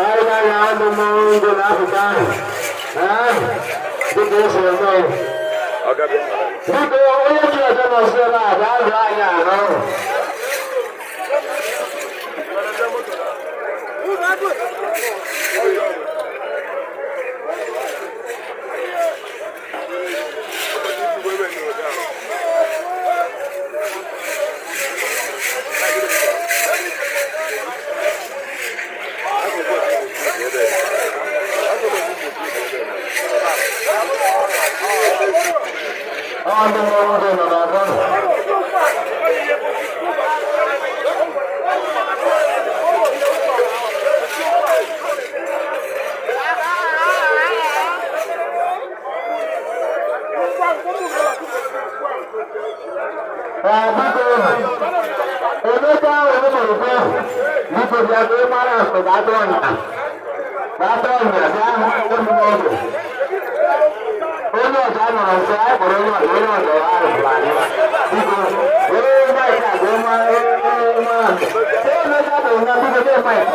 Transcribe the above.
Anyị na-anya ọdụ mmọnwụ ndụ na-apụta dịka esi eme. Biko, onye ji ọjọ nọsi ebe a bịa zụọ anyị ahụ. Ọ ndị mmọnwụ ndụ nọ n'ọgbọ. Ee, biko, Emeka Onumorukwe, biko bịa ka ị mara mgbe ga-atụ ọnya. Ga-atụ ọnya bịa emume oge. Onye ọzọ nọrọ nso, anyị kpọrọ onye ọzọ, onye ọzọ ahụ bụrụ anyị. Biko, were mic a ka ị mara mgbe. Emeka bụ nwa, biko nye mic.